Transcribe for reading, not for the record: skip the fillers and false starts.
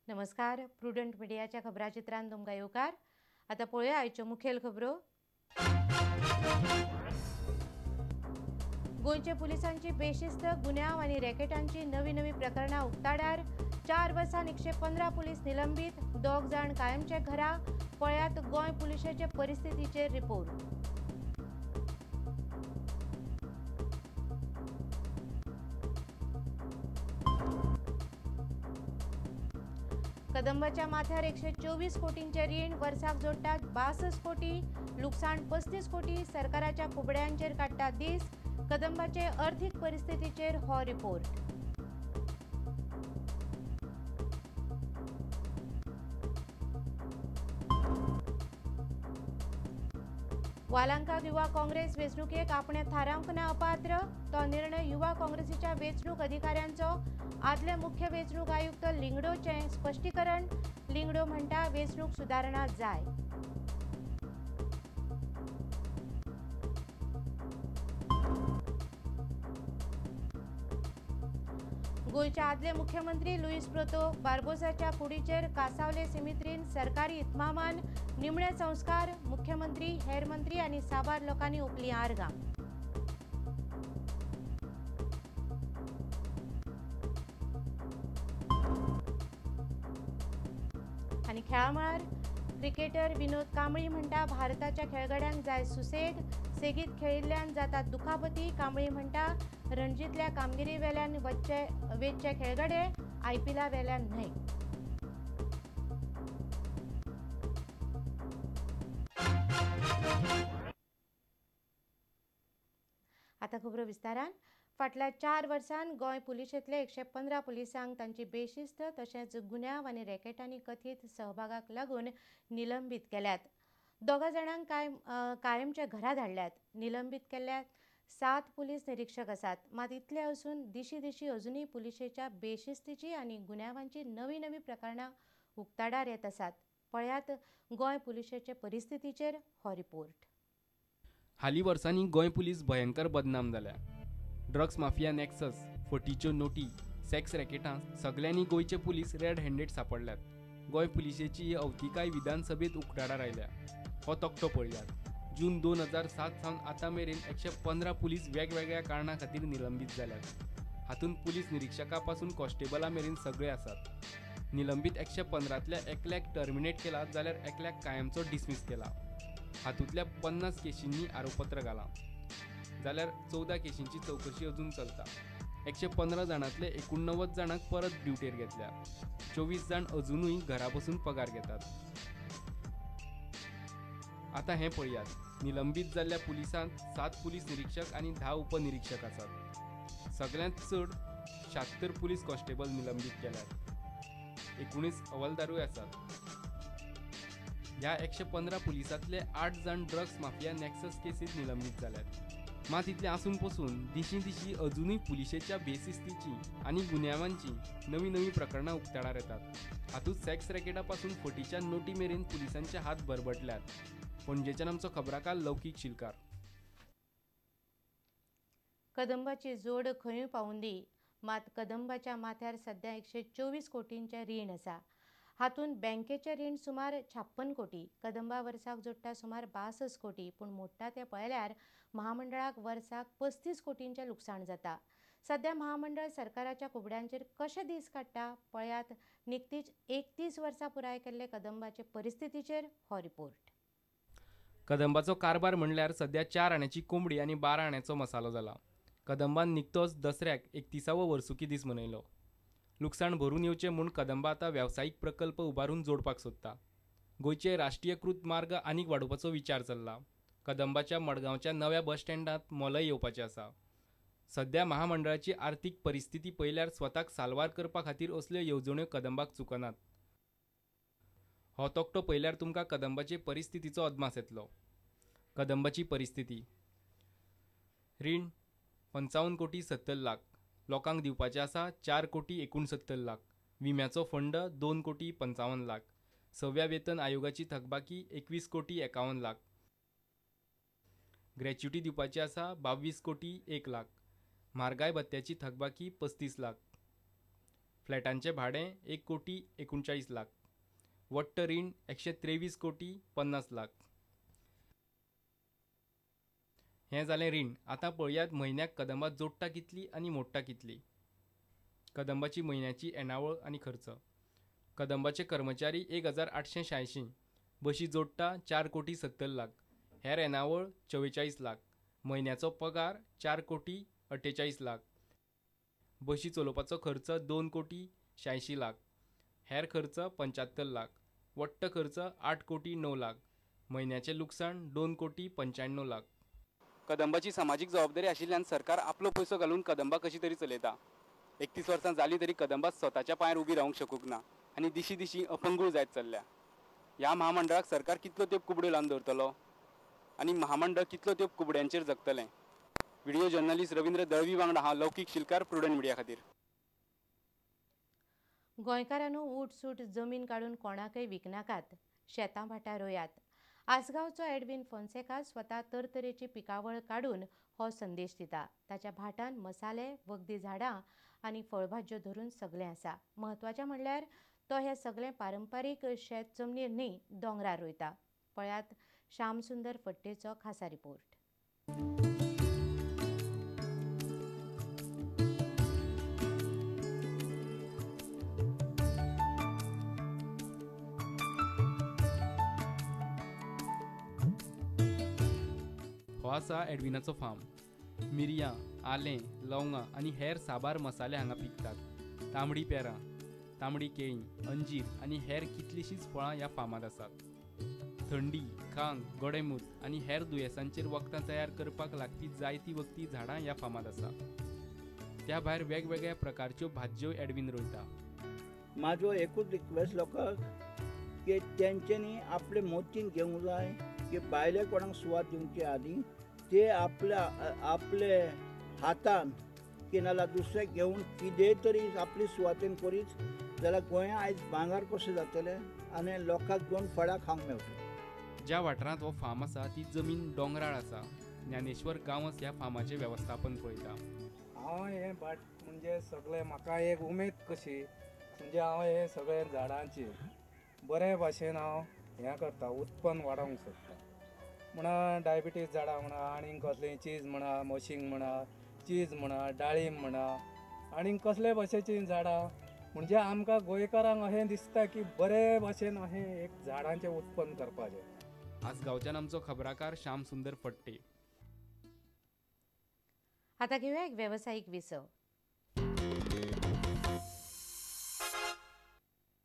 नमस्कार, प्रुडंट मिडियाच्या खबराचित्रान तुमकां येवकार. आतां पळोवया आयच्यो मुखेल खबरो. गोंयच्या पुलिसांची बेशिस्त गुन्यांव आनी रॅकेटांची नवी नवी प्रकरणां उक्ताडार. 4 वर्सां 115 पुलीस निलंबीत, 2 जाण कायमचे घरा. पळयात गोंय पुलिशेचे परिस्थितीचेर रिपोर्ट. कदंबाच्या माथ्यार 124 कोटींचे रीण, वर्साक जोडटात 62 कोटी, लुकसाण 35 कोटी. सरकाराच्या कुबड्यांचेर काडटा दीस. कदंबाचे अर्थीक परिस्थितीचेर हो रिपोर्ट. वालांकाक युवा काँग्रेस वेंचणुकेक आपणे थारावंक ना अपात्र, तो निर्णय युवा काँग्रेसीच्या वेंचणूक अधिकाऱ्यांचो. आदले मुख्य वेंचणूक आयुक्त लिंगडोचें स्पश्टीकरण. लिंगडो म्हणटा वेंचणूक सुदारणा जाय. गोंयचे आदले मुख्यमंत्री लुईस प्रोतो बार्बोसाच्या कुडीचेर कासावले सिमित्रीन सरकारी इतमामान निमणे संस्कार. मुख्यमंत्री, हेर मंत्री आनी साबार लोकांनी ओपली आर्गां. आनी खेळा मळार क्रिकेटर विनोद कांबळी म्हणटा भारताच्या खेळगड्यांक जाय सुसेग, सेगीत खेळिल्ल्यान जाता दुखापती. कांबळी म्हणटा रणजीतल्या कामगिरी वेल्यान वेचचे खेळगडे, आयपीएला वेल्यान न्हय. आतां खबरो विस्तारान. फाटल्या 4 वर्सांत गोंय पुलिशेंतले 115 पुलिसांक तांची बेशिस्त तशेंच गुन्यांव आनी रॅकेटांनी कथीत सहभागाक लागून निलंबीत केल्यात. 2 जाणांक कायमच्या घरा धाडल्यात. निलंबीत केल्ल्या 7 पुलीस निरीक्षक आसात. मात इतले असून दिशी दिशी अजुनूय पुलिशेच्या बेशिस्तीची आनी गुन्यांवांची नवी नवी प्रकरणां उक्ताडार येत आसात. पळयात गोंय पुलिशेचे परिस्थितीचेर हो रिपोर्ट. हालीं वर्सांनी गोंय पुलीस भयंकर बदनाम जाल्या. ड्रग्स माफिया नॅक्सस, फटीच्यो नोटी, सेक्स रॅकेटां सगल्यांनी गोंयचे पुलीस रेड हँडेड सांपडल्यात. गोंय पुलिशेची ही अवतिकाय विधानसभेत उक्ताडार आयल्या. हो तकटो पळयात. जून 2007 सावन आतां मेरेन 115 पुलीस वेगवेगळ्या कारणां खातीर निलंबीत जाल्यात. हातूंत पुलीस निरिक्षका पासून कॉन्स्टेबला मेरेन सगळे आसात. निलंबीत 115तल्या एकल्याक टर्मिनेट केला जाल्यार एकल्याक कायमचो डिसमीस केला. हातूंतल्या 50 केशींनी आरोपपत्र घालां जाल्यार 14 केशींची चवकशी अजून चलता. 115 जाणांतले 89 जाणांक परत ड्युटेर घेतल्या. 24 जाण अजुनूय घरा बसून पगार घेतात. आतां हें पळयात. निलंबीत जाल्ल्या पुलिसांत 7 पुलीस निरीक्षक आनी 10 उपनिरीक्षक आसात. सगळ्यांत चड 76 पुलीस कॉन्स्टेबल निलंबीत केल्यात. 19 हवालदारूय आसात. ह्या 115 पुलिसांतले 8 जाण ड्रग्स माफिया नॅक्सस केसींत निलंबीत जाल्यात. मात इतलें आसून पसून दिशीं दिशीं अजुनूय पुलिशेच्या बेशिस्तीची आनी गुन्यांवांची नवी नवी प्रकरणां उक्ताडार येतात. हातूंत सेक्स रॅकेटा पासून फटीच्या नोटी मेरेन पुलिसांचे हात बरबटल्यात. पणजेच्यान आमचो खबराकार लौकीक शिलकार. कदंबाची जोड खंयूय पावूंदी, मात कदंबाच्या माथ्यार सध्या 124 कोटींचें रीण आसा. हातूंत बँकेचें रीण सुमार 56 कोटी, कदंबा वर्साक जोडटा सुमार 62 कोटी, पूण मोडटा तें पळयल्यार महामंडळाक वर्साक 35 कोटींचें लुकसाण जाता. सध्या महामंडळ सरकाराच्या कुबड्यांचेर कशे दीस काडटा पळयात निकतीच 31 वर्सां पुराय केल्ले कदंबाचे परिस्थितीचेर हो रिपोर्ट. कदंबाचो कारभार म्हणल्यार सध्या 4 आण्याची कोंबडी आनी 12 आण्याचो मसालो जाला. कदंबान निकतोच दसऱ्याक 31वो वर्सुकी दीस मनयलो. लुकसाण भरून येवचें म्हूण कदंबा आतां वेवसायीक प्रकल्प उबारून जोडपाक सोदता. गोंयचे राष्ट्रीयकृत मार्ग आनीक वाडोवपाचो विचार चल्ला. कदंबाच्या मडगांवच्या नव्या बस स्टँडांत मॉलय येवपाचें आसा. सध्या महामंडळाची आर्थीक परिस्थिती पळयल्यार स्वताक साल्वार करपा खातीर असल्यो येवजण्यो कदंबाक चुकनात. हो तकटो पळयल्यार तुमकां कदंबाचे परिस्थितीचो अदमास येतलो. कदंबाची परिस्थिती. रीण 55 कोटी 70 लाख, लोकांक दिवपाचें आसा 4 कोटी 69 लाख, विम्याचो फंड 2 कोटी 55 लाख, सव्या वेतन आयोगाची थकबाकी 21 कोटी 51 लाख, ग्रॅच्युटी दिवपाची आसा 22 कोटी 1 लाख, म्हारगाय भत्त्याची थकबाकी 35 लाख, फ्लॅटांचें भाडें 1 कोटी 39 लाख, वट्ट रीण 123 कोटी 50 लाख. हें जालें रीण. आतां पळयात म्हयन्याक कदंबा जोडटा कितली आनी मोडटा कितली. कदंबाची म्हयन्याची येणावळ आनी खर्च. कदंबाचे कर्मचारी 1886, बशी जोडटा 4 कोटी 70 लाख, हेर येणावळ 44 लाख, म्हयन्याचो पगार 4 कोटी 48 लाख, बशी चलोवपाचो खर्च 2 कोटी 86 लाख, हेर खर्च 75 लाख, वट्ट खर्च 8 कोटी 9 लाख, म्हयन्याचें लुकसाण 2 कोटी 95 लाख. कदंबाची सामाजीक जबाबदारी आशिल्ल्यान सरकार आपलो पयसो घालून कदंबा कशी तरी चलयता. 31 वर्सां जालीं तरी कदंबा स्वताच्या पांयार उबी रावंक शकूंक ना आनी दिशी दिशी अपंगूळ जायत चल्ल्या. ह्या महामंडळाक सरकार कितलो तेंप कुबड्यो लावन दवरतलो आनी महामंडळ कितलो तेंप कुबड्यांचेर जगतलें? व्हिडिओ जर्नलिस्ट रवींद्र दळवी वांगडा हांव लौकीक शिलकार, प्रुडंट मिडिया खातीर. गोंयकारांनो उठसूट जमीन काडून कोणाकय विकनाकात, शेतां भाटां रोयात. आसगांवचो एडविन फोन्सेका स्वता तरतरेची पिकावळ काडून हो संदेश दिता. ताच्या भाटान मसाले, वखदी झाडां आनी फळभाज्यो धरून सगळें आसा. म्हत्वाचें म्हणल्यार तो हें सगळें पारंपारीक शेत जमनीर न्ही, दोंगरार रोयता. पळयात श्यामसुंदर फट्टेचो खासा रिपोर्ट. हो आसा एडविनाचो फार्म. मिरयां, आलें, लवंगां आनी हेर साबार मसाले हांगा पिकतात. तांबडी पेरां, तांबडी केळीं, अंजीर आनी हेर कितलींशींच फळां ह्या फार्मांत आसात. थंडी, खांग, गोडेमूत आनी हेर दुयेंसांचेर वखदां तयार करपाक लागपी जायतीं वखदी झाडां ह्या फार्मांत आसा. त्या भायर वेगवेगळ्या प्रकारच्यो भाजयो एडविन रोयता. म्हाजो एकूच रिक्वेस्ट लोकांक की तेंच्यांनी आपले मोतीन घेवंक जाय की भायल्या कोणाक सुवात दिवचे आदी ते आपल्या आपले हातान की नाल्यार दुसरे घेवन कितेंय तरी आपली सुवातेन करीत जाल्यार गोंया आयज भांगर कशें जातलें आनी लोकांक दोन फळां खावंक मेळटलीं. ज्या वाठारांत हो फार्म आसा ती जमीन दोंगराळ आसा. ज्ञानेश्वर गांवस ह्या फार्माचें वेवस्थापन पळयता. हांव हें भाट म्हणजे सगळें म्हाका एक उमेद कशी म्हणजे हांव हें सगळें झाडांचेर बरे भाशेन हांव हें करता, उत्पन्न वाडोवंक सोदता. म्हणा डायबिटीज झाडां म्हणा, आनी कसलीं चीज म्हणा, मशींग म्हणा, चीज म्हणा, डाळीम म्हणा, आनी कसले भाशेचीं झाडां. म्हणजे आमकां गोंयकारांक अशें दिसता की बरे भाशेन अशें एक झाडांचें उत्पन्न करपाचें. आसगांवच्यान आमचो खबराकार श्यामसुंदर फट्टे. आतां घेवया एक वेवसायीक विसव.